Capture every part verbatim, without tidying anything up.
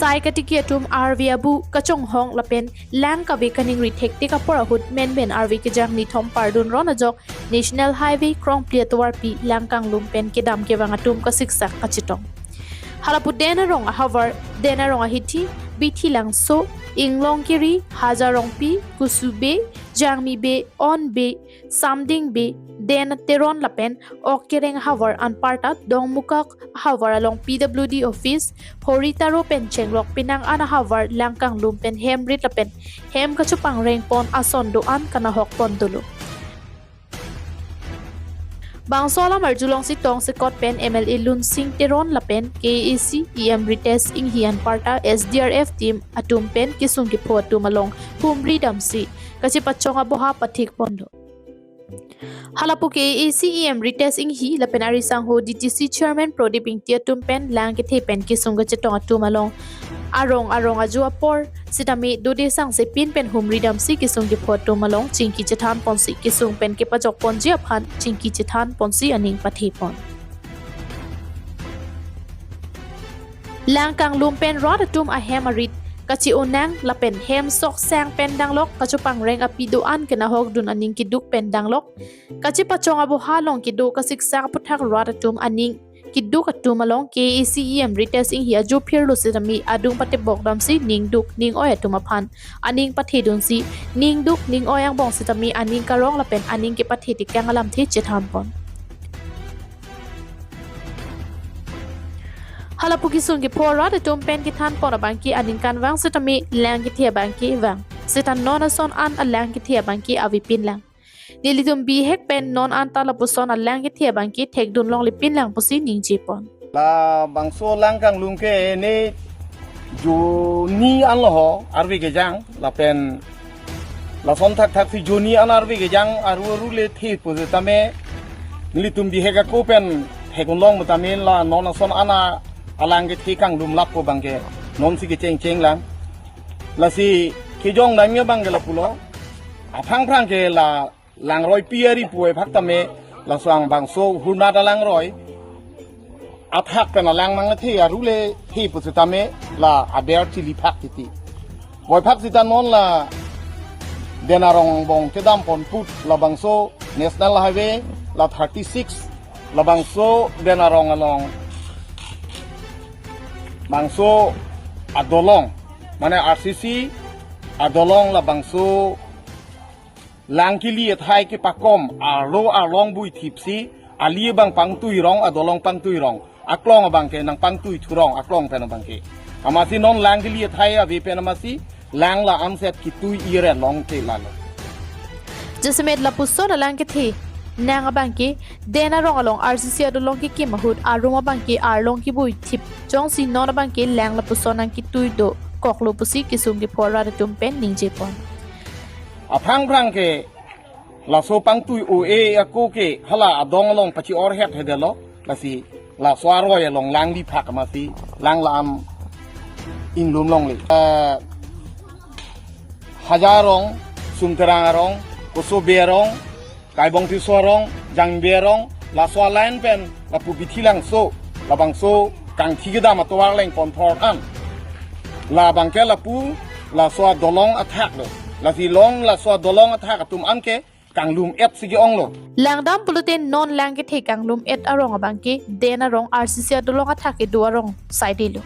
Sai katiki atum arve abu kachonghong lapen lang kave kaningri thektik apor ahut menmen arve kejang nithom pardun ron ajok National Highway krongphli atovarpi lang kanglum pen kedam kevang atum kasiksak kachetong. Halapu Den Arong ahavar, Den Arong ahithi, Bithilangso, Inglongkiri, Hajarongpi, Kusuve, Jangmive, Onve, Samdingve, Den Teron lapen Okkereng ahavar anparta Dongmukak ahavar along P W D office, Horitaro pen Chenglok penang an ahavar lang kanglum pen hem rit lapen hem kachopangreng pon ason do-an kanahok pon dolo. Bangso alam arjulongsi tongsekot pen M L A Lunsing Teron lapen K A A C E M Ritesh Enghi anparta S D R F team atum pen kesung kepho atum along humri damsi kachepachong aboha pathik pon do. Halapu K A A C E M Ritesh Enghi lapen arisangho D T C Chairman Prodip Ingti atum pen lang kethe pen kesung kachetong atum along arong arong ajo apor sitame dode sangsepin pen humri damsi kesung kepho atum along chingki chethan ponsi kesung pen kepajok ponji aphan chingki chethan ponsi aning pathe pon. Lang kanglum pen rat atum ahem arit kachi-onang lapen hem sok sang pen danglok kachopangreng api do-an kenahok dun aning keduk pen danglok kachepachong aboha along kedo kasiksak aputhak rat atum aning keduk atum along K A A C E M Ritesh Enghi ajo phirlo sitame adung patebok damsi ningduk ning-oi atum aphan aning pathe dunsi ningduk ning-oi angbong sitame aning karong lapen aning kepathe tekang alamthe chethan pon. Halapu kesung kepho rat atum pen kethan pon abangke aningkan vang sitame lang kethe abangke vang. Seta non ason an alang kethe abangke avepin lang. Nelitum bihek pen non anta lapuson alang kethe abangke thekdun longle pin lang pusi ningje pon. Labangso lang kanglum ke ne joni anlo ho arve kejang lapen lason thakthak si joni an arve kejang aru aru le the pusitame nelitum bihek ako pen thekdun long putame la non ason an alang kethe kanglum lapu abangke nonsi kechengcheng lang. Lasi kejong damji abangke lapulo. Aphrang phrang ke la langroi pi ari puvoiphak tame laso angbangso hurnat alangroi athak pen alang nangthe aru le the pusitame la aber chiliphak titi. Voiphak sita non la Den Arong angbong kedam pon put labangso National Highway la thirty-six labangso Den Arong along bangso adolong mane R C C adolong labangso lang kili athai kepakom arlo arlong buithipsi ali abang pangtui rong adolong pangtui rong aklong abangke nangpangtui thurong aklong pen abangke. Amatsi non lang kili athai ave pen amatsi lang la anset ketui iret long te lalo. Jasemet lapuson alang kethe nang abangke Den Arong along R C C adolong kekim ahut arum abangke arlong kebuithip jongsi non abangke lang lapuson nangketui dokoklo pusi kesung kepho rat atum pen ningje pon. Aphrang phrang ke laso pangtui o-e ako ke hala adong along pachi-orhet hedelo lasi laso aroi along lang liphak amatsi lang la-an inglum longle. Eh, Hajar Arong, Sumterang Arong, Kusuve Arong, Kaibong Tisso Arong, Jangmive Arong, laso aline pen lapu Bithilangso labangso kangthi kedam atovar leng ponthor an. Labangke lapu laso adolong athak lo. Lasi long laso adolong athak atum anke kanglum et si ke-ong lo. Langdam pulote non lang kethe kanglum et arong abangke Den Arong R C C adolong athak kedo arong side lo.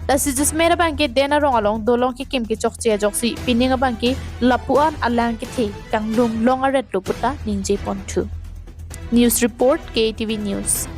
Lasi jasemet abangke Den Arong along dolong kekim kechokche ajoksi pining abangke lapu-an alang kethe kanglum long aret lo puta ningje ponthu. News report, K T V News.